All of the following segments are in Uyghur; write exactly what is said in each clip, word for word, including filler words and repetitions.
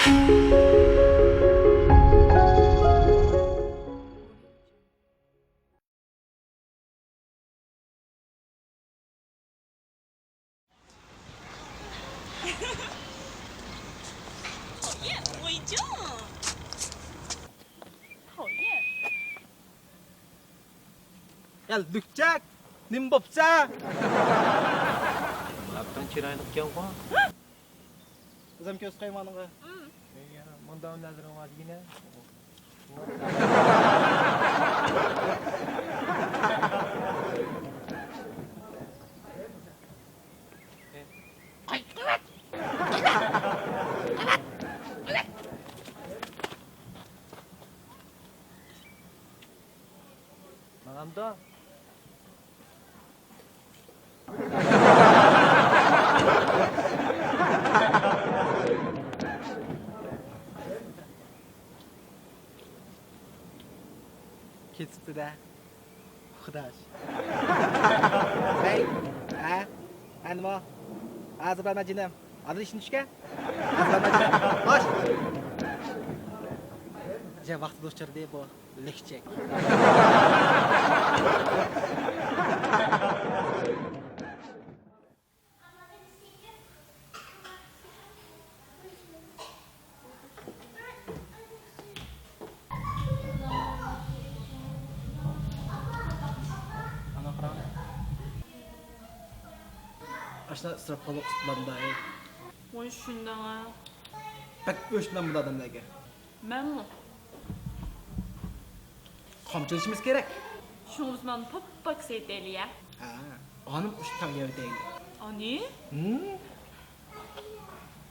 يا لۈكچەك، نېمە بوپسەن؟ ئاپتان چىرايلىق ئىكەنغۇ. ئۆزۈم كۆز قويمانغا. مۇنداق نەزىرىڭ بار دېگىنە. ماڭامدۇ؟ كېتىپتۇ-دە. خۇداش. ھەي، ھە؟ ھە، نېمە؟ ھازىر بارما جېنىم؟ ھازىر ئىشىڭ چۈشكەن؟ ھازىر بارما جېنىم؟ خوش. جا ۋاقتىدا ئۇچرىدى بۇ. لۈكچەك. ئاشۇنداق ئىسراپ قىلىپ قۇتۇلامدا، ئەي. ۋاي، شۇنداق. بەك ئۆچمەن بۇ ئادەملەرگە. مەنمۇ. قامچىلىشىمىز كېرەك. شۇڭا بىز مانا پاك-پاك سېتەيلى يا. ھە، ئانىم ئۇشتۇمتۇت يەۋېتەيلى. ئانى؟ ھىم؟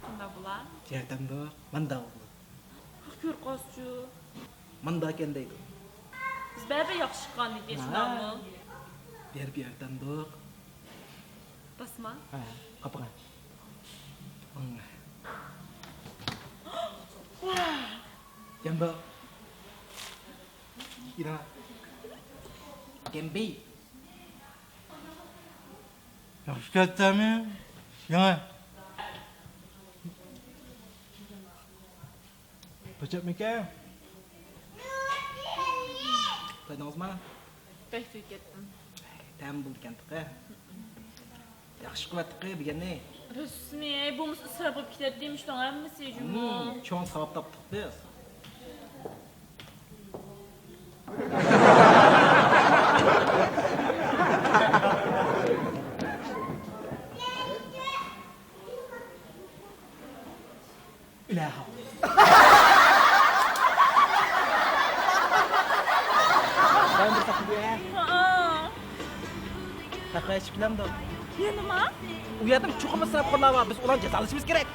قانداق بولا؟ ياردەمدۇق، مانداق بولىدۇ. كۆرۈپ قالسىچۇ. مانداكەن دەيدۇ. بىز بەرىبىر ياخشى چىققان ئىدى، ھە. شۇنداقمۇ؟ بېرىپ ياردەمدۇق. باسما. ھە، قاپىغا. يامبا. ئىرا. گەمبى. ياخشى كەتتىمۇ؟ يېڭى. بېچەپمىكەن؟ تويدىڭىزما؟ بەك توي كەتتىم. تەم بولىدىكەن تېخى. ياخشى قىلىۋەتتىقى بۈگۈننى. رەسمىي، بولمىسا ئىسراپ بولۇپ كېتەتتى مۇشۇنىڭ ھەممىسى جۇمۇ. مم، چوڭ ساۋاب تاپتۇق بىز. ئىلاھىم. مانا بىر تاپتى بۇ، ھە؟ ھا. تاقا ئىچىپ كېلەمدۇ؟ يەنىما؟ ئۇ يەردە چوقۇم ئىسراپخورلار بار، بىز ئۇلارنى جازالىشىمىز كېرەك.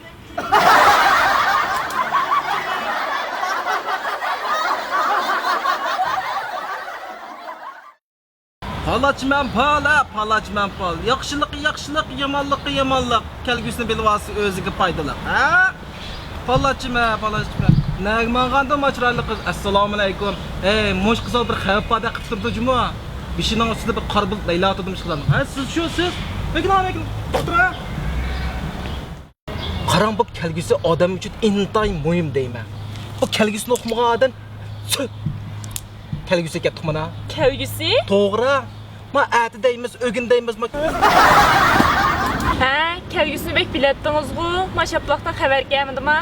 پالاچىمەن پال، ھە، پالاچىمەن پال. ياخشىلىققا ياخشىلىق، يامانلىققا يامانلىق. كەلگۈسىنى بىلىۋالسا ئۆزىگە پايدىلىق، ھە؟ پالاچىمەن، پالاچىمەن. نەگە ماڭغاندۇ ما چىرايلىق قىز؟ ئەسسالامۇئەلەيكۇم. ئەي، مۇشۇ قىز بىر خەۋپ بار دەپ قىلىپ تۇرىدۇ جۇمۇ. بېشىنىڭ ئۈستىدە بىر قارا بۇلۇت لەيلا تۇردۇم ئىشقىلارنىڭ. ھە، سىز شۇ، سىز؟ بېكىنىڭ، بېكىنىڭ. ئولتۇرۇڭ. قاراڭ، بۇ كەلگۈسى ئادەم ئۈچۈن ئىنتايىن مۇھىم دەيمەن. بۇ كەلگۈسىنى ئۇقمىغان ئادەم سۈت. كەلگۈسىگە كەتتۇق مانا. كەلگۈسى؟ توغرا. ما ئەتە دەيمىز، ئۆگۈن دەيمىز، ما. ھە، كەلگۈسىنى بەك بىلەتتىڭىزغۇ. ما شاپىلاقتىن خەۋەر كەلمىدىما؟